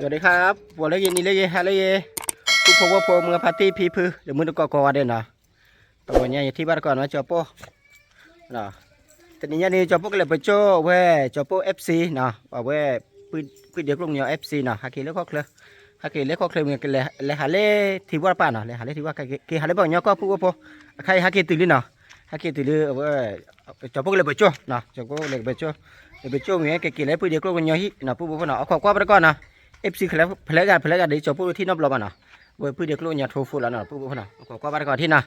สวัสดีครับ ပှၤလၢဂ့ၤ နံၤလၢဂ့ၤ ဟါလၢဂ့ၤ ပုၢ်ဖိဝဲၢ်ဖိ မုၢ်ဖါတံၢ်ဖံဖု ဒီးမုၢ်တကိးကိးဂၤဒဲးနီၤ, တဂီၤညါယထံၣ်ဘၣ်တကိးနီၤ ကၠီၤပိၢ်, တနံၤညါန့ၣ် ကၠီၤပိၢ်ကလဲၤပၠိဝဲ ကၠီၤပိၢ် FC နီၤ, အဝဲ ပုၢ်ဒ့ကျိၣ်ကညီ FC နီၤ, ဟဲက့ၤလၢခီၣ်ချၢ, ဟဲက့ၤလၢခီၣ်ချၢမ့ၢ် လဲၤဟးလၢထံဝၣ်တပၤနီၤ, လဲၤဟးလၢထံဝၣ် က့ၤဟးလၢပှၤကညီကီၢ် ပုၢ်ဖိဖိ, အခါအံၤဟဲက့ၤတုၤလံနီၤ, ဟဲက့ၤတုၤလၢအဝဲ ကၠီၤပိၢ်ကလဲၤပၠိနီၤ, ကၠီၤပိၢ်ကလဲၤပၠိ, လဲၤပၠိမ့ၢ်က့ၤက့ၤလၢပုၢ်ဒ့ကျိၣ်ကညီဟံၣ်နီၤ ပုၢ်ဖိဖိနီၤ, အခီၣ်ကွၢ်ဘၣ်တကိးနီၤ, FC ဖဲလဲၣ်ဂၤဖဲလဲၣ်ဂၤဒီး ကၠီၤပိၢ်ထံၣ်နီတဘျီဘၣ်နီၤ, အဝဲပုၢ်ဒ့ကျိၣ်ကညီထိဖိလီၤနီၤ ပုၢ်ဖိဖိနီၤ, အခီၣ်ကွၢ်ဘၣ်တကိးထံၣ်နီၤ,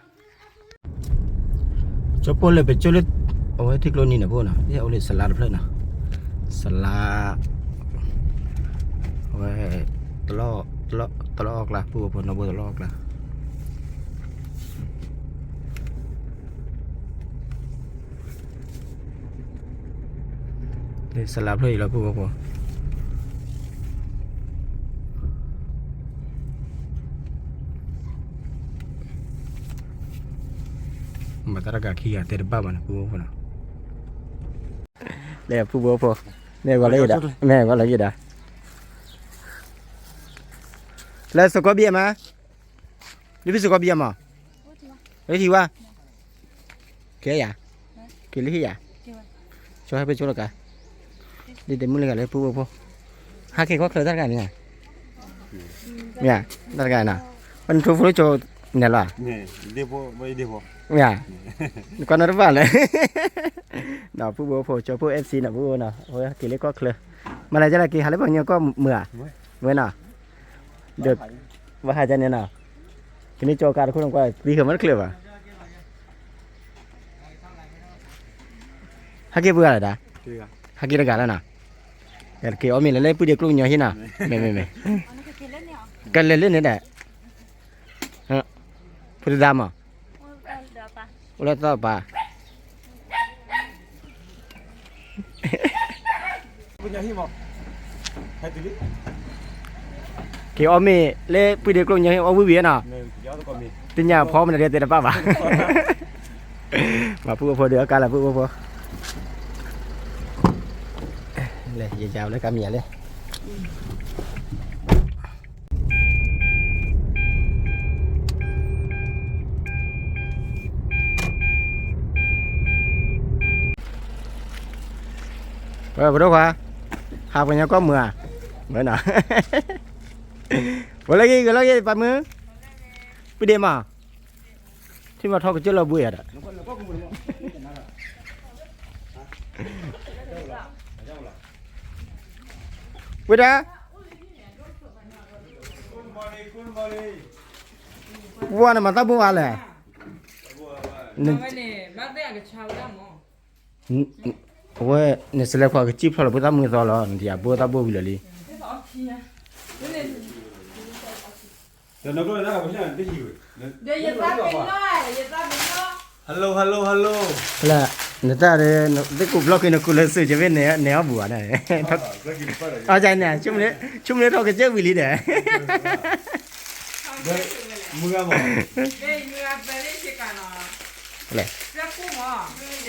ကၠီၤပိၢ်လဲၤပၠိလၢ အဝဲထံကျိနံၤန့ၣ်ဖိနီၤ, အိၣ်လၢစလါတဖျၢၣ်နီၤ, စလါ အဝဲ တလီၢ်အီၣ်ကျါ ပုၢ်ဖိဖိ နီၢ်ဘိတလီၢ်အီၣ်ကျါ လၢစလါဖျၢၣ်အံၤလီၤ ပုၢ်ဖိဖိ, မၤတၢ်တဂၤခံဂၤတဲတဘၣ်ဘၣ်န့ၣ် ပုၢ်ဖိဖိနီၤ, လၢပုၢ်ဖိဖိ, မ့ၢ်ဂီၤလၢယဒါ, မ့ၢ်ဂီၤလၢယဒါ, လၢစကီဘံၣ်မး, လၢဖုစကီဘံၣ်မး, လၢထံဝါ ကဲယၤ, က့ၤလၢဟံၣ်ယၤ, ကၠီဟဲပၠိလီၤကါ, ဒ်တမုၢ်လၢဂၤလၢပုၢ်ဖိဖိ, ဟးက့ၤခီၣ်ချၢတၢ်တဂၤန့ၣ်, မ့ၢ်, တၢ်တဂၤနီၤ, ပနထိဖိလၢကၠီၤနဲၣ်လီၤ, မ့ၢ်, နကွၢ်နီတဘၣ်လဲၣ်, ဒီးပုၢ်ဖိဖိ ကၠီၤဖိ FC နီၤ ပုၢ်ဖိနီၤ, အဝဲက့ၤလၢခီၣ်ချၢ, မၤလၢကလဲၤက့ၤဟးလၢပှၤကညီကီၢ်မုာ်ဧါ, ဝဲနီၤ ဒီး ဘၣ်ဟးကန့ၣ်နီၤ, ကန့ၢ်ကၠီၤကါတခိၣ်နကွၢ်သံဃၢၤမ့ၢ်တချုးဘၣ်, ဟဲက့ၤပှၤဂၤလဲၣ်ဒၣ်, ဟဲက့ၤတဂၤလၢနီၤ, က့ၤအီၣ်မ့ၤလၢလၢပုၢ်ဒ့ကျိၣ်ကညီဟံၣ်နီၤ, မ့ၢ်မ့ၢ်မ့ၢ်, ကလဲၤလၢန့ၣ်ဒၣ်, ဖိတဒါမး, အိၣ်လၢသီပၤ က့ၤအီၣ်မ့ၤလၢပုၢ်ဒ့ကျိၣ်ကညီဟံၣ် အီၣ်ဝံၣ်ဝံၣ်နီၤ, တညၣ်ဖီမနုၤဒ်တဲတဘၣ်ဘၣ်, မၤပုၢ်ဖိဖိဒီးအကါလၢပုၢ်ဖိဖိ, လဲၤယယၤလၢကါမံၤယၤလၢ ပဒိၣ်ခွါ, ဟးပှၤကညီကီၢ်မုာ်ဧါ, မ့ၢ်နီၤ, ဝဲလၢဂ့ၤ ဂ့ၤလီၤဂ့ၤ ပာ်မုာ်, ပုၢ်ဒ့မး, ထံၣ်မၤထီၣ်ကစၢၢ်လီၤဘှံးဧါဒီး, ဝဲဒၣ် ဝါန့ၣ်မၤတၢ်ဘိဝါလဲၣ်, အဝဲ နစလဲၤခွါကစံၣ်ဖျိးလီၤ ပတၢ်မုၢ်သီလီၤ နတယၤဘိတၢ်ဘိဝံၤလီၤလံ. လၢ နတၢ်ဒီး သ့ၣ်ကူးဘျီက့ၤနကူးလၢစုး ကမ့ၢ်နဲအီၣ်ဘူးဘၣ်န့ၣ်, အန့ၣ် ဆိကမိၣ်လၢထီၣ်ကစၢၢ်ဝံၤလံဒီး မုၢ်ဂၤမး လဲၣ်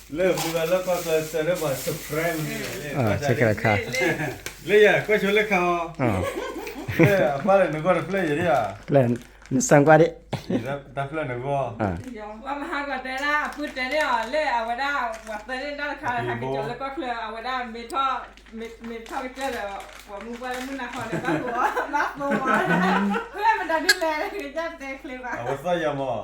လၢမုၢ်ဂၤလၢကီၢ်ချၢစၢၤလၢပှၤ surprise မနုၤလဲၣ်, လၢယၤကွၢ်ဆိလၢခါအီၤ, လၢအပၢ်လၢနဂီၢ်တဖျၢၣ်ယၤဒ်ဧါ, နစံးကွၢ်ဒ် တၢ်ဖျၢၣ်နဂီၢ် ပှၤမဟါကီတဲဒၣ် အပုၢ်တဲန့ၣ်အီၤ လၢအဝဲဒၣ် ပှၤသၢန့ၣ်တၢ်တခါ ဟဲက့ၤကၠီၤလၢကီၢ်ချၢ အဝဲဒၣ်မ့ၢ်ထီၣ် မ့ၢ်ထီၣ်ကစၢၢ်ဒီး ပှၤမုၢ်ပှၢ်လၢမုၢ်နၤခီန့ၣ် ဘၣ်သိၣ် ဘၣ်သိၣ်မး ဖဲမတၤဒ်လဲၣ် ကစၢၢ်တဲချ့ဘၣ် အဝဲသီၣ်ယၤမး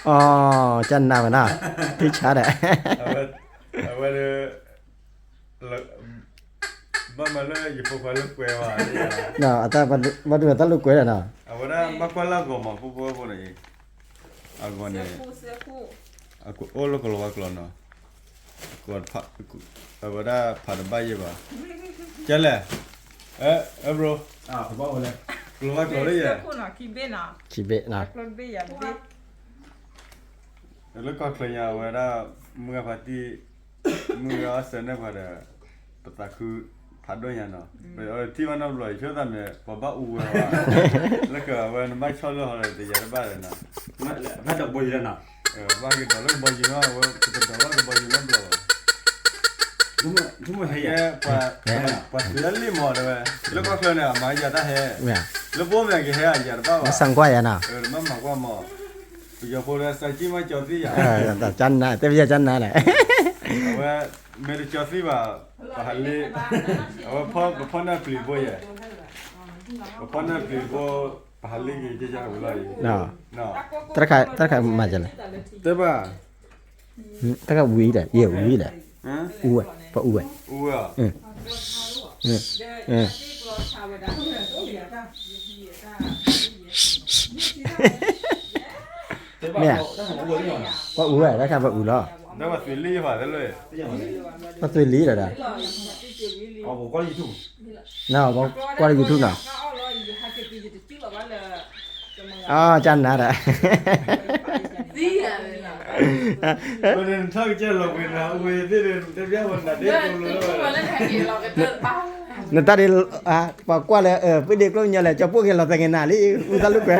အီ ကနၣ်ဝဲနီၤ ထံဆါဒီး အဝဲ ဘၣ်မၤလၢယဖိခွါလၢကွဲးဝဲ အတၢ်ဘၣ်ဒိဘၣ်တၢ်လိာ်ကွဲးဒီးနီၤ အဝဲဒၣ်ဘၣ်ကွၢ်လၢအဂီၢ်မး ဖိဖိဖိန့ၣ် အဂီၢ်န့ၣ် အိၣ်လၢကလီၤဝါကျိာ်နီၤ အဝဲဒၣ်ဖးတဘၣ်ယဲၢ်ဘၣ် ကဲလဲၣ် အဲ bro ကလီၤဝါကျိာ်လၢယဲၢ် ခံဘ့ၣ်နီၤ လၢကီၢ်ချၢညါအဝဲဒၣ် မုၢ်ဂၤဖါတံၢ် မုၢ်ဂၤအီၣ်စၢၤန့ၢ်ပှၤဒီး ပသးခုဖးဒိၣ်ညါနီၤ ပထံၣ်ဘၣ်နီတဘျီ ယဆိသးမ့ၢ် ပှၤဘၣ်အူဝဲဝဲ လၢကဝဲနဘၣ်ဆီၣ်လၢဟီဒီးတယၤတဘၣ်ဒီးနီၤ ဘၣ်တဘိယံၤလီၤနီၤ ဘၣ်က့ၤဒိးလၢကဘီယူၤနီၤ, အဝဲပတဒိးဘၣ်ကဘီယူၤနီတဘျီဘၣ်. ဟဲ, ပှၤသုးလၢလံမီၤတဲဝဲ, လၢကီၢ်ချၢန့ၣ် အမၤယၤတၢ်ဟဲ, လၢပအိၣ်မ့ၢ်ကဟဲအယၤတဘၣ်ဘၣ်, မၤစၢၤကွၢ်ယၤနီၤ, မၤကွၢ်မီၤ, ပယီၤဖိလၢစၢ်ကံၣ်မးကၠီသံယၤ, ကၠီနါ, တဲပယီၤကၠီနါလဲၣ်, အဝဲ မ့ၢ်တကၠီသံဘၣ်, ပဟးလ့, အဝဲပဖီၣ်နၢ်ပျံၤဖိယဲၢ်, ပဖီၣ်နၢ်ပျံၤဖိ, ပဟးလ့က့ၤကၠီကၠီဝံၤလီၤအံၤ, တၢ်တခါမၤလဲၣ်, တဲဘၣ်, တၢ်တခါဝံၤဒီး ယဲၢ်ဝံၤဒီး, အူဝဲ, ပအူဝဲ, အူဝဲ, မ့ၢ်ဧါ, ပှၤအူဝဲ တၢ်တခါပှၤအူလီၤ, ပှၤသွံၣ်လံယဖးသ့လၢ, ကွၢ်လၢ YouTube နီၤ, ကၠီနါဒီး, နတၢ်ဒ်, ပှၤကွၢ်လၢ ပှၤဒ့ကျိၣ်ညီလဲၣ် ကၠီပိၢ်က့ၤလီၤသးက့ၤနၤလံ အူသၣ်လိာ်ကွဲ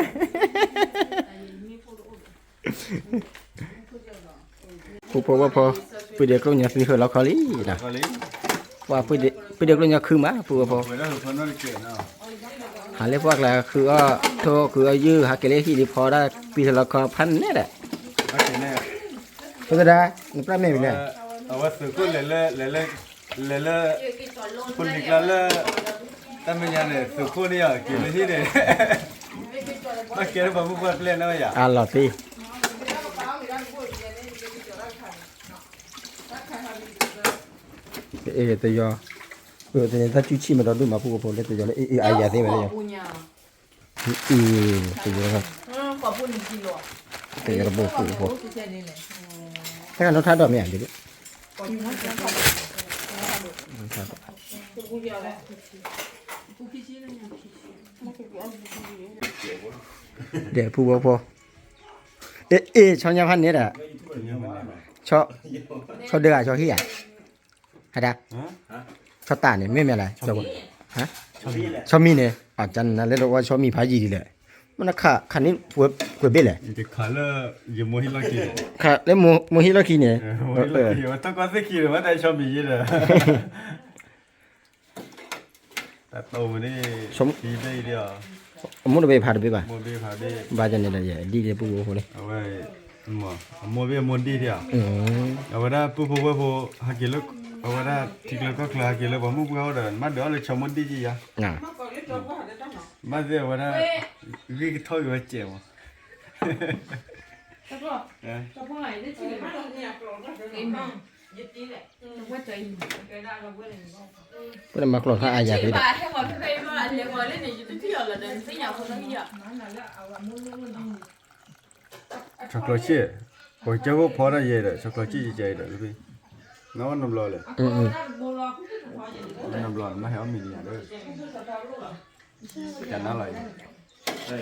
ဖိဖိဝဲဖိ, ပှၤဒ့ကျိၣ်ညီသုဟၢလီၤခီလံ, ပှၤပှၤဒ့ကျိၣ်ညီခုမး ဖိဝဲဖိ, ဟးလၢပှၢ်ကျါဃုအီၣ်ထိၣ်ဃုအီၣ်ယုၢ် ဟးက့ၤလၢဟံၣ်ဒံးဖီဒၣ် ပံၤဟၢလီၤခီဖးနဲၣ်ဒီး, ဖိသဒါ, နပြၢ်မဲာ်ဝံၤလဲၣ်, အဝဲသုးခိၣ်လဲၤလၢ လဲၤလၢ လဲၤလၢ ဖိလံၤကျါလၢ တၢ်မဲာ်ညါန့ၣ် သုးခိၣ်န့ၣ်ယၤ က့ၤလၢဟံၣ်န့ၣ် ဘၣ်ကဲလၢပှၤမုၣ်ပှၢ်ပျဲၢ်န့ၣ်ယၤ အလီၤသ့, တယီၤ, တယီၤတၢ်ကူၣ်ဆံၣ်မးဒီဒူၣ်မး ဖိဖိလၢတယီၤလၢ အ့ၣ်အ့ၣ်အါယၤသ့ဝဲတယီၤ, အ့ၣ် တယီၤ, တယီၤတဘိ ဖိဖိ, တၢ်ကနီၣ်ထါဒိၣ်မ့ၢ်ဧါ, ဒီးဖိဖိဖိ, အ့ၣ် ဆီညါဖးန့ၣ်ဒီး, ဆီဒၢဂၤ ဆီဟံၣ်ဧါ, ဟဲဒၣ်, ဆီတၢ်န့ၣ် မ့ၢ်မ့ၢ်လဲၣ်, ဆီမံၤန့ၣ် အကနၤလၢတဝီဆီမံၤဖးယံာ်ဒ်လဲၣ်, မ့ၢ်နခးခးန့ၢ်ကွဲးဘ့ၣ်လဲၣ်, ခးလၢမိၢ်ဟံၣ်လီၢ်ခံန့ၣ်, အမိၢ်တဘ့ၣ်ဖးတဘ့ၣ်ဘၣ်, ဘၣ်န့ၣ်ဒီး ဒ်ဖိဖိဖိန့ၣ်, အမိၢ်ဘ့ၣ်အမိၢ်ဒံၣ်ဒံၣ်ဧါ, အဝဲဒၣ်ပုၢ်ဖိဝဲၢ်ဖိ ဟဲက့ၤလၢ အဝဲဒၣ်ထံကျါကီၢ်ကျါ ဟဲက့ၤလၢပှၤမုၣ်ပှၢ်အိၣ်ဒီး မ့ၢ်ဒုးအီၣ်လၢဆီမိၢ်ဒံၣ်ကံယါ, ဘၣ်သ့ၣ်အဝဲဒၣ် ဂ့ၢ်ကထီၣ်က့ၤဝဲစဲးမး, ပမၤကျိာ်ထါအါယၤသ့ဒီး, ဆီကျိာ်စ့ၢ်, ပကစၢ်ဖိဖီဒၣ်ယဲဒီး ဆီကျိာ်စ့ၢ်ကဲဒီး, နဘျီလဲၣ်, နဘျီ နဟဲအီၣ်မ့ၤဒံးညါဒီး, ကနါလီၤအံၤ,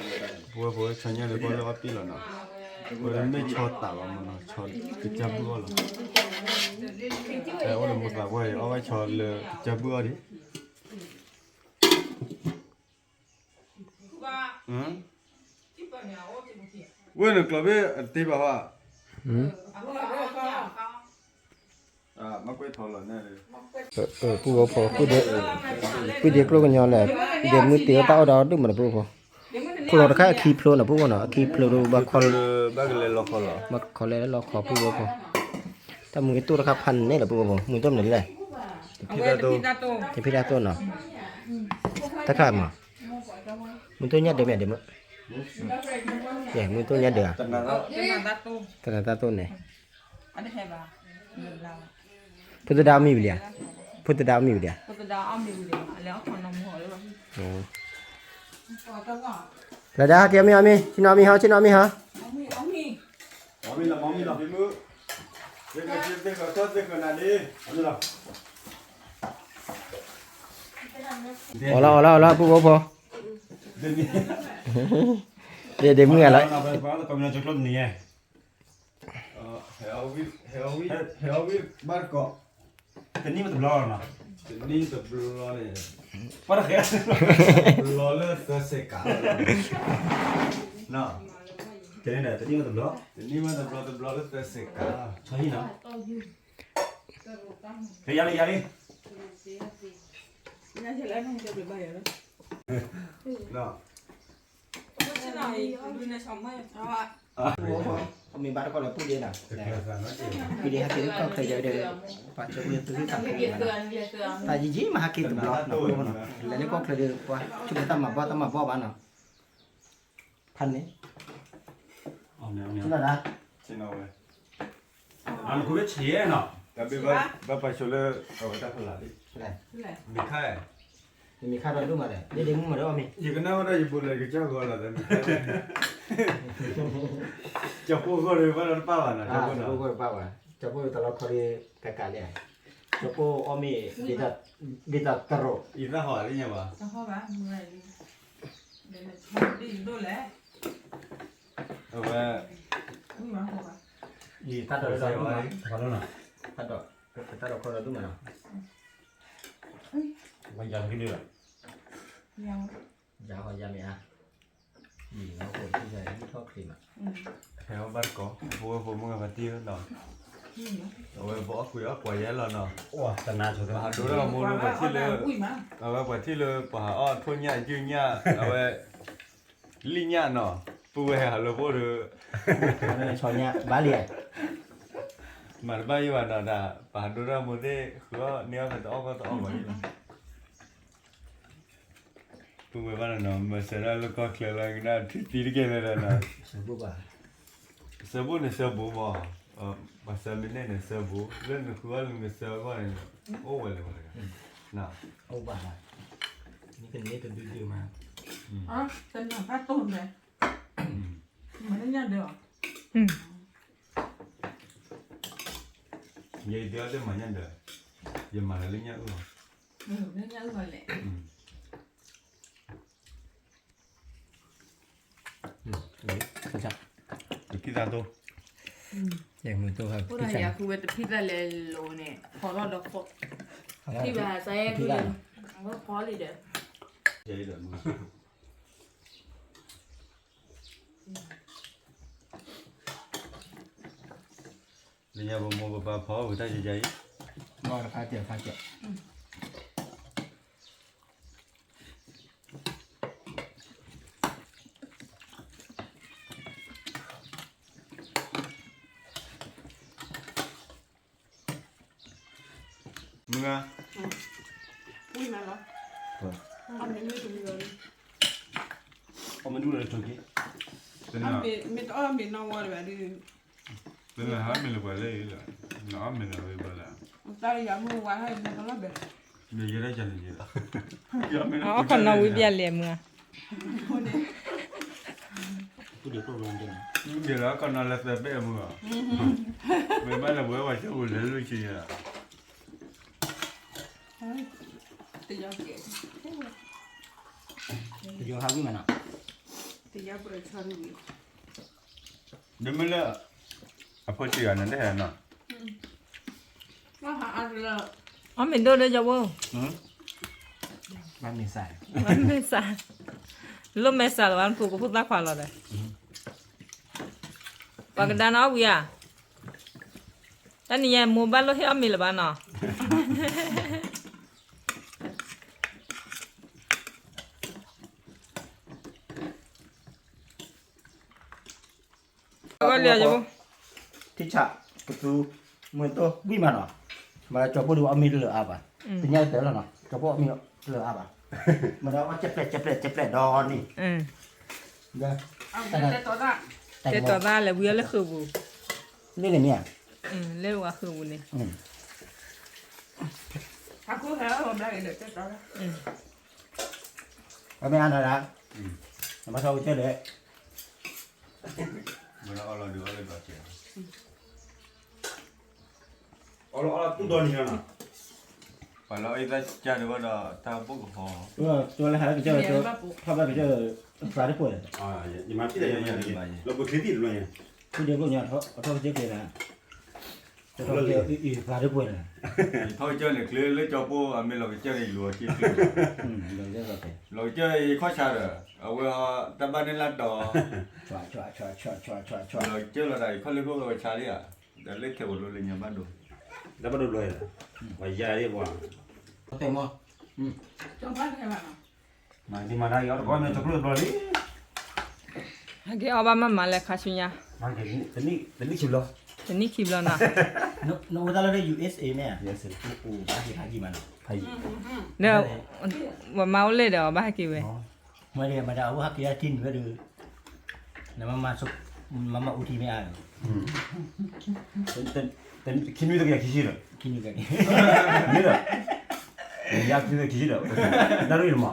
ပဝဲဖိဆီညါဒီး ပှၤလၢအီၣ်ပံၣ်လီၤနီၤ, ပဝဲမ့ၢ်ဆီတးလီၤမးနီၤ, ဆီကစၢ်ဘုၣ်အီၣ်လီၤ, အိၣ်ဒီးမိၢ်သးပှၢ်အံၤ အီၣ်ဘၣ်ဆီလၢကစၢ်ဘုၣ်အီၣ်ဒံး ဝဲၢ်နကျိးဘ့ၣ်အတ့ဘၣ်ဟါ, မ့ၢ်ကွဲးထီၣ်လီၤန့ၣ်, ပုၢ်ဝဲၢ်ဖိ, ပှၤဒ့ကျိၣ်ကညီလဲၣ်, ဒ့မုၢ်တ့ၢ်ဝဲတၢ်အီၣ်ဒီးဒုၣ်မးဒီးပုၢ်ဝဲၢ်ဖိ, ကျိာ်တခါအခံဖျိန့ၣ် ပုၢ်ဝဲၢ်နီၤ, အခံဖျိဒီးဘၣ်ခီလၢ, ဘၣ်ကလဲၤလီၤခီလီၤ, ဘၣ်ခီလဲၤလီၤခီပုၢ်ဝဲၢ်ဖိ, တၢ်မုၢ်ကတိၢ်တခါဖးန့ၣ်လီၤပုၢ်ဝဲၢ်ဖိ, မုၢ်တိၢ်မနုၤလဲၣ်, တဖံးတၢ်တိၢ်နီၤ, တၢ်ခါမး, မုၢ်တိၢ်ညါဒၢးမ့ၢ်ဒၢးမုၢ်, မုၢ်တိၢ်ညါဒၢးဧါ, တနၤတၢ်တိၢ်န့ၣ် ဖိသဒါအီၣ်မ့ၤဝံၤလံဧါ, ဖိသဒါအီၣ်မ့ၤဝံၤလံဧါ, လၢဒၣ်ဟဲက့ၤအီၣ်မ့ၤအီၣ်မ့ၤ, ဆ့ၣ်နီၤအီၣ်မ့ၤဟီ, ဆ့ၣ်နီၤအီၣ်မ့ၤဟီ, အီၣ်လီၤအီၣ်လီၤအီလီၤ ပုၢ်ဖိဖိ, ဒ့ဒ့မုၢ်ဂၤလီၤ ဟဲအီၣ်ဝံၣ်, ဟဲအီၣ်ဝံၣ်, ဘၣ်တကိး, တနံၣ်တဘျီလီၤနီၤ, တနံၣ်တဘျီန့ၣ်, ပှၤတဃဲ, တဘျီလၢသၢဆဲးကး, နီၤ, တနံၣ်မးတဘျီ, တနံၣ်မးတဘျီ တဘျီလၢသၢစ့ၢ်ကီး, ဆီဟံၣ်နီၤ, ယၤလံ ယၤလံ, မ့ၢ်ဘၣ်တခီလၢပူၣ်ဒ့နီၤ, ပှၤကၠိဖိသုသးခုနီၤ, တၢ်ယံာ်ယံာ်မးဟဲက့ၤတဘျီနီၤ, လဲၤလၢကီၢ်ချၢဒီး ပှၤဆိကမိၣ်တၢ်မၤဘီၣ်တၢ်မၤဘီၣ်ဘၣ်နီၤ, ဖးန့ၣ်, ဆ့ၣ်နီၤဒၣ်, ဆ့ၣ်နီၤဝဲ, အနကဝဲဆ့ၣ်နီၤ, တၢ်ဘ့ၣ်ဘၣ်ပာ်ဆိလၢ အဝဲတၢ်ဖီလာ်လံ, မ့ၢ်ခါ, မ့ၢ်ခါဒီးဒိၣ်မးဒီး ဒ့ဒ့မုၣ်မးဒီးအီၣ်မ့ၤ, ယကနၣ်ဝဲဒၣ်ယဘူးလၢကစၢ်ဂီၤလီၤ, ကၠီဖိဂီၢ်ဒီးဘၣ်ဒီးတပၣ်ဘၣ်နီၤ, ကၠီဖိဂီၢ်တပၣ်ဘၣ်, ကၠီဖိတလီၤခီဒီးကကးလံ, ကၠီဖိအီၣ်မ့ၤ ဒ်သိးတရိး, ယသၣ်ဟီၣ်လံညါဘၣ်, အဝဲ, ယတၢ်ဒိးတၢ်ဒိၣ်မး, တၢ်ဒိး, တၢ်ဒိးခီဒီးဒိၣ်မးနီၤ, ဝဲယၤလီၤ, ယၤဟီၣ်ယၤမ့ၢ်ဧါ, ယံာ်လီၤအိၣ်ထီၣ်ချ့မး, ဟဲဝဲဘၣ်တကိး ဖိဝဲဖိမုၣ်ဂၤဖါတံၢ်နီၤ, အဝဲပအီၣ်ကွံာ်အီၣ်ကွၢ်ယဲလီၤနီၤ, ပဟးဒိတၢ်ဂီၤမူလၢပှၤထံၣ်လၢ, အဝဲပှၤထံၣ်လၢပှၤဟးအီၣ်ထိၣ်ညၣ်ယုၢ်ညၣ် အဝဲ လံၣ်ညၣ်နီၤ, ပုၢ်ဝဲၢ်ဟးလၢဖိဒီး, ဘၣ်လံ, မၤတဘၣ်ယံၤဘၣ်နီၤ, တၢ်ပဟးဒိတၢ်ဂီၤမူသ့ၣ် ဃုအီၣ်န့ၢ်အီၣ်ဖဲတအီၣ်ကီၢ်တအီၣ်ဘၣ်ယံၤဘၣ် ပုၢ်ဝဲၢ်ဘၣ်နီၤနီၤ မၤစၢၤဒၣ်လၢကီၢ်ချၢလၢကနၣ်ထံသံတက့ၢ်လၢဒီးနီၤ, ဆၢဘိၣ်န့ၣ်ဆၢဘိမး, ပှၤဆၢမ့ၢ်န့ၢ်န့ၣ်ဆၢဘိ, လၢနဃုအီၣ်လၢနကဆၢအဂီၢ်န့ၣ်, အိၣ်ဝဲလၢဝဲတဂၤ, အိၣ်ဘၣ်, နကန့ၢ်တဒုဒုမး, တနၤဘၣ်တိၢ်န့ၣ်, မၤလၢညၣ်ဒၢး, ယဒုအီၣ်တမၤညၣ်ဒၢး, ယမၤလၢညၣ်အုၣ်လီၤ, လၢညၣ်အုၣ်လီၤလဲၣ်, တဖံသၣ်တိၢ်, ယၤဃုဝဲတဖံသၣ်လဲၤလိၤန့ၣ် ဖီထီၣ်ဒီးဖီ, ထံၣ်ဘၣ်စါယဲၢ်ဖံလၢ, အဝဲဖီလံဒီး လၢညါပမိၢ်ပပၢ်ဖီဝဲတၢ်ယဲၢ်ယဲၢ်အံၤ, ဘၣ်တခါတခါကဲး, မုၢ်ဂၤ, ဝံၤမးလီၤ, အမ့ၢ်ဒူၣ်လၢတက့ၢ်, မ့ၢ်တအီၣ်မ့ၤနီၢ်ဝါတဘၣ်ဒုး, ပမ့ၢ်ဟးမ့ၤလၢပှၤလၢအံၤလီၤ, နအီၣ်မ့ၤလၢဝဲဘၣ်လၢ, တၢ်ယၤမုၢ်ဝါဟဲမ့ၤကလီၤဘဲ, ယဲဒၣ်ယၤန့ၣ်ယဲ, အီၣ်ခီနီၤဝံၤဘၣ်လဲၣ်မုၢ်ဧါ, မုၢ်ဒံးလီၤခီနီၤလၢသၢဘ့ၣ်အမုၢ်ဧါ, မ့ၢ်ဘၣ်လၢပဝဲပှၤကၠိပူၤလဲၤလွံၢ်ဆံယဲ, တယီဟးဝံၣ်မးနီၤ, တယီပှဲၤဆီတဝံၣ်, ဒ်မ့ၢ်လၢ, အဖိဆံးဂၤန့ၣ်တဟဲနီၤ, အီၣ်မ့ၤဒိၣ်လၢယဝဲ, ဘၣ်မ့ၢ်စၢ်, ဘၣ်မ့ၢ်စၢ်, လိၣ်မဲာ်စၢ်လီၤဘၣ်နဖိကဖိသၣ်ခွါလီၤဒီး, ပှၤကဒါနအီၣ်ဝံၤဧါ, တၢ်နံၤညါမိၢ်ဘၣ်လိၣ်ဟ့ၣ်အီၣ်မ့ၤလၢၤဘၣ်နီၤ ထံဆး, ကသူ, မုၢ်တိၢ် ဝံၣ်မးနီၤ, မ့ၢ်ကၠီၤပိၢ်ဒုးအီၣ်မ့ၤတလၢာ်အါဘၣ်, တညါတတဲလီၤနီၤ ကၠီၤပိၢ်အီၣ်မ့ၤတလၢာ်အါဘၣ်, မ့ၢ်ဒီးအီၣ်ကၠဲးပျဲၢ်ကၠဲးပျဲၢ်ကၠဲးပျဲၢ်ဒီးန့ၣ်, တဲတီၤသၣ်လဲၤဝံၤအီၤလၢဃုာ်ပူၤ, လၢန့ၣ်မ့ၢ်ဧါ, လၢဝဲဃုာ်ပူၤန့ၣ်, အမ့ၢ်အါနၤဒၣ်, နဘၣ်ထီၣ်ကစၢၢ်လဲၣ်, အီၣ်လီၤအီၣ်လီၤဒုးအီၣ်လၢဒီးကဲး, အီၣ်လီၤအီၣ်လီၤတူၢ်ဒီနံၤလီၤနီၤ, ပှၤလၢအီၣ်အံသၣ်ကၢ်ဒုးဝဲဒီးတၢ်ဘိၣ်ကဖီ, ကၠီၤလၢဟးလၢကစၢၢ်, ထီၣ်ဘၣ်ကစၢၢ်, သးတပှဲၤ, လၢပချ့သ့ၣ်တဘျီညါ, ထီၣ်ကစၢၢ်က့ၤနၤ, ထီၣ်ကစၢၢ်န့ၣ် ကျဲလၢကၠီၤပိၢ်အမ့ၢ်လီၤကစၢၢ်န့ၣ် ယလူၤအီၤက့ၤကျဲ, လီၤကစၢၢ်ယခီၣ်ဆါဒီး အဝဲတၢ်ဘၣ်န့ၢ်လၢတီၤ, ကၠီလီၤတၢ်ခီလ့ၣ်ခိၣ်ဝဲဆါလံဧါ, ဒီးလၢထဲဝဲလိလၢညါဘၣ်ဒိ, ဒီးဘၣ်ဒိဘျီဧါ, ပှၤယါလံပှၤ, တဲမီ, မၤဒံးမၤဒၣ်ယီၤတဘီမ့ၢ်တကျိၣ်တဘျီလံ, ဟဲက့ၤအီၣ်ဘၣ်မးမးလၢခါဆူညါ, တနံၣ်ခံဘျီ, တနံၣ်ခံဘျီနီၤ, နအိၣ်တၢ်လၢ ယူၢ်အ့ၣ်အ့ၣ် မ့ၢ်ဧါ, အိၣ်ဘၣ်ဟဲက့ၤဟးက့ၤမးနီၤ, ဒီး ပမၤအိၣ်လဲၣ်ဒီး အဘၣ်ဟဲက့ၤဝဲ, မ့ၢ်ဒီး မ့ၢ်ဒီး အအိၣ်ဟးက့ၤဒၣ်ထံၣ်နုာ်ဝဲဒီး နမၤမၤ မၤမၤအိၣ်ထံမ့ၢ်ဧါ, ခံနွံတကယၤခံဆံဒီး, ခံနွံတကယၤ, မ့ၢ်ဒီး, ယၤခံနွံတကယၤခံဆံဒီး, တၢ်ရ့ၣ်မး,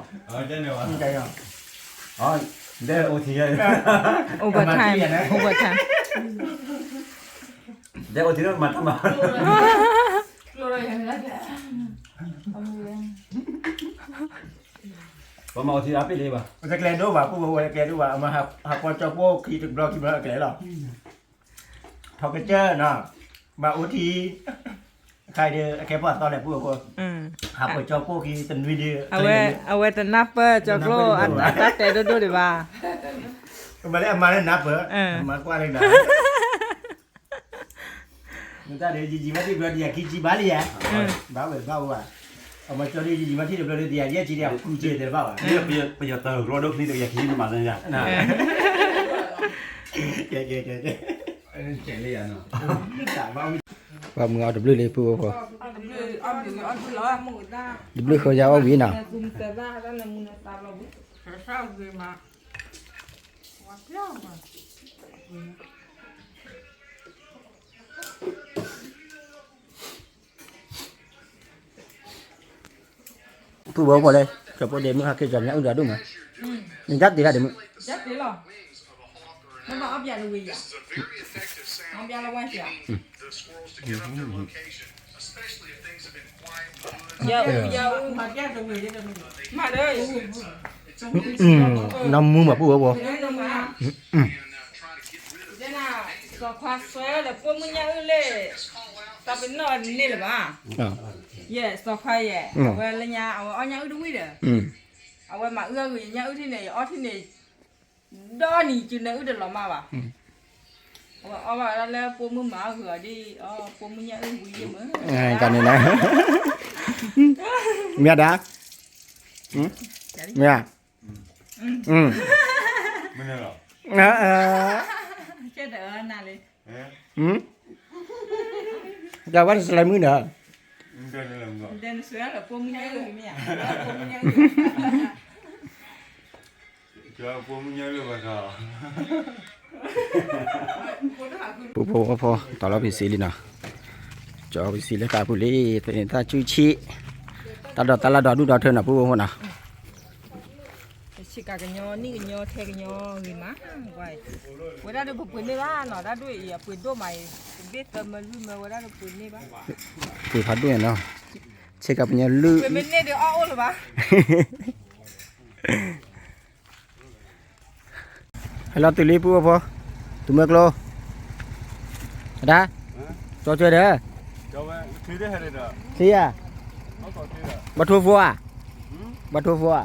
ဒဲအိၣ်ထံ, overtime, overtime, ဒဲအိၣ်ထံမၤတၢ်မၤ ပမၤအီၤထံအါပ့ၣ်လံဘၣ်, တကျဲဒိၣ်ဘၣ် ပူဖိဝဲတကျဲဒိၣ်ဘၣ် အမၤဟးပီကၠီပိၢ်ခံတဘျီခံဘျီအကျဲလီၤ, ထီကစၢၢ်နီၤ, မၤအိၣ်ထံ, အခါဒီး အကဲပှၤသီလဲၣ်ပူဖိ, ဟးပီကၠီပိၢ်ခံတနွံဒီး, အဝဲတနၢ်ပၢၢ်ကၠီကျိၣ်အတၢ်တဲဒိၣ်ဒိၣ်ဒံးဘၣ်, မ့ၢ်လၢအမၤလၢနၢ်ပၢၢ်, မၤကွၢ်လၢနၢ် နတၢ်ဒီး ယံာ်ယံာ်မးထံၣ်တဘျီ တကယၤခံဆံဘၣ်လံယဲ, ဘၣ်ဝဲဘၣ်ဝဲ, အမၤကၠီဒီး ယံာ်ယံာ်မးထံၣ်တဘျီဒီး တကယၤယဲၢ်ဆံဒီး အကူစ့တဲတဘၣ်ဘၣ်, ပယီၤတၢ်ကျီဒိၣ်ချံ တကယၤခံဆံမးသ့ယါ, ကဲကဲကဲကဲ, ပှၤမုၢ်အီၣ်တဘျုးလံ ပူဖိဖိ, တဘျုးဃီယါအီၣ်ဝံၤနီၤ ပူဖိဖိလဲၣ်, ကၠီဖိဒဲးမုၣ်ဟဲက့ၤကၠီညါအုၣ်ဒီးဒိၣ်မး, နယါတ့ၢ်ဂၤဒဲးမုၣ်, နီၢ်မူမးပူဖိဖိ စီၤခွါဆွဲဒီးပိာ်မုၣ်ညၣ်အုၣ်လၢ တၢ်ပနီၣ်န့ၣ်လၢၤဘၣ်, ယဲၢ်စီၤခွါယဲၢ် အဝဲလၢညါ အဝဲအီၣ်ညၣ်အုၣ်တဝံၣ်ဒီး, အဝဲမၤအုၣ်အဂ့ၤညၣ်အုၣ်ထံၣ်န့ၣ် ယအီထံၣ်န့ၣ်, ဒီနံၤစုနၢအုၣ်တလီၤမၢ်ဘၣ်, အဝဲအီၣ်ဘၣ်ဝဲဒၣ်လၢပိာ်မုၣ်မၤအဂ့ၤအီၤဒ်အီၤ ပိာ်မုၣ်ညၣ်အုၣ်ဝံၤယဲၢ်မး, မ့ၢ်ဒၣ်, မ့ၢ် ကဝဲတစလဲမုၢ်ဒီး, ပူဖိဖိ တီၤလီၤပစံးလံနီၤ, ကၠီပစံးလၢသးပူၤလံ, သန့ၤတၢ်ကူၣ်ဆံး, တၢ်ဒိးတၢ်လၢဒီဒူၣ်ဒီထၢနီၤ ပူဖိဖိနီၤ ဆ့ကၤကညီ နံၣ်ကညီ ထဲကညီဂ့ၤမး, ဝဲဒၣ်ဒုးပပှ့ၤန့ၢ်ဘၣ်နီၤ, တၢ်ဒုးအံၤအပှ့ၤဒိၣ်မးအံၤ, တဘ့ၣ်သၢမၢလွံၢ်မၢ ဝဲဒၣ်ဒုးပှ့ၤန့ၢ်ဘၣ်, ပှ့ၤဖးဒိၣ်နီၤ, ဆ့ကၤပညီလွံၢ်, ပှ့ၤမ့ၢ်န့ၢ်ဒီးအီၣ်အိၣ်လၢၤဘၣ်. ဟဲလီၤတုၤလံ ပုၢ်ဝဲၢ်ဖိ, တုၤမၢကျိ, အဒၣ်, ကၠီကၢဒီး, ချံဧါ, ဘၣ်ထိဖိဧါ, ဘၣ်ထိဖိဧါ.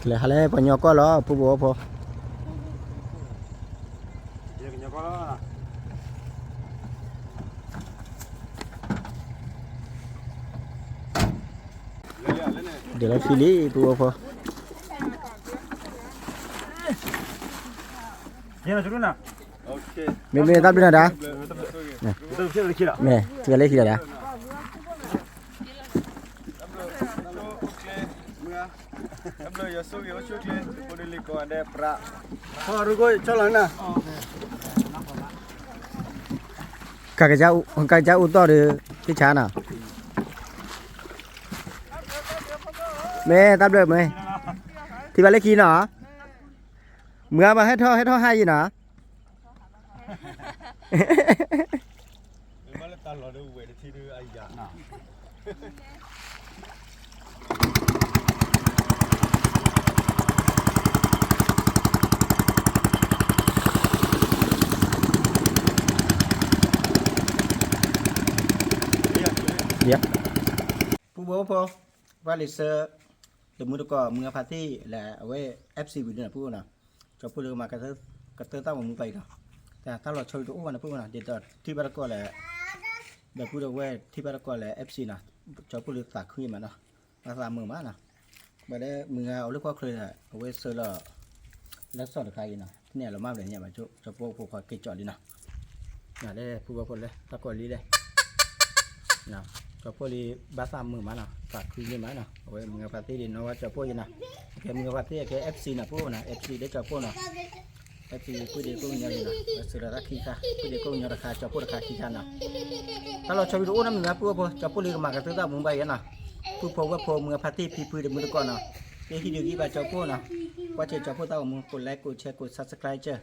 ကလဲၤဟးလၢပှၤကညီကီၢ်လီၤ ပုၢ်ဖိဝဲၢ်ဖိ, ဒ်လီၤခံလံ ပုၢ်ဖိဝဲၢ်ဖိ, မ့မ့ၢ်တၢ်ဘျုးနၤဒၣ်, မ့ၢ်ထံၣ်လၢခံလီၤဒၣ်. ကကစၢ်အူတီၢ်ဒီး သ့ၣ်ဆါနီၤ, မ့ၢ်တၢ်ဘျုးမ့ၢ်, ထံၣ်ဘၣ်လၢခံနီၤ, မုၢ်ဂၤဘၣ်ဟဲထီၣ် ဟဲထီၣ်ဟါအံၤနီၤ. ဖိ ပှၤလံာ်ဆၢ တမုၢ်တကိး မုၢ်ဂၤဖါတံၢ်လၢအဝဲ FC ဝံၤဒ်န့ၣ် ပုၢ်ဝဲၢ်နီၤ, ကၠီၤဖိလၢကမၤကတၢၢ်တၢ်ဂီၤမူပှၤအံၤနီၤ, တၢ်လီၤဆီဒုတအိၣ်ဘၣ်န့ၣ် ပုၢ်ဝဲၢ်နီၤ, ဒ်သိးထံၣ်ဘၣ်တကိးလၢ ဒီပုၢ်ဒီဝဲၢ်ထံၣ်ဘၣ်တကိးလၢ FC နီၤ, ကၠီၤဖိလၢသးခုမးနီၤ, ဘၣ်သးမုာ်မးနီၤ, ဘၣ်ဒီးမုၢ်ဂၤအိၣ်လၢကီၢ်ချၢဒီး အဝဲဆှၢလီၤ လၢစီၣ်တခါအံၤနီၤ, တန့ၢ်လီၤမၢ်ဘျဲၣ်ညါဘၣ် ကၠီၤဖိဖိခွါက့ၤကၠီၤလံနီၤ, လၢပုၢ်ဝဲၢ်ဖိလၢတၢ်ကိးလံလဲၣ် ကၠီၤဖိလံ ဘၣ်သးမုာ်မးနီၤ, သးခုန့ၢ်မးနီၤ, အဝဲမုၢ်ဂၤဖါတံၢ်ဒ်နီၣ်ဝဲကၠီၤဖိယံၤနီၤ, အကဲမုၢ်ဂၤဖါတံၢ်အကဲ FC နီၤ ပုၢ်ဝဲၢ်နီၤ, FC လၢကၠီၤဖိနီၤ, FC ပုၢ်ဒ့ကိးကညီလံနီၤ, ဝဲစၢၤလီၤတၢ်ခံခါ ပုၢ်ဒ့ကိးကညီတခါ ကၠီၤဖိတခါခံခါနီၤ, တၢ်လီၤဆီဒုတအိၣ်နီတမံၤဘၣ် ပုၢ်ဝဲၢ်ဖိ ကၠီၤဖိလံကမၤကတၢၢ်တၢ်ဂီၤမူဘၣ်အံၤနီၤ, ပုၢ်ဖိဝဲၢ်ဖိ မုၢ်ဂၤဖါတံၢ်ဖံဖုတမုၢ်တကိးနီၤ, ကဟံးဒုးဂံၢ်ဘါကၠီၤဖိနီၤ, ကွၢ်စၢၤကၠီၤဖိတၢ်ဂီၤမူ ကိး like ကိး share ကိး subscribe စၢၤ,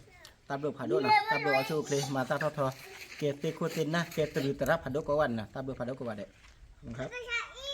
တၢ်ဘျုးဖးဒိၣ်နီၤ, တၢ်ဘျုးအီၣ်ဆူၣ်အိၣ်ချ့ မၤတၢ်ထီၣ်ထီ, ကဲသ့ခိၣ်သ့နၢ် ကဲတရူးသရၣ်ဖးဒိၣ်ကိးဂၤဒဲးနီၤ, တၢ်ဘျုးဖးဒိၣ်ကိးဂၤဒဲး, ခ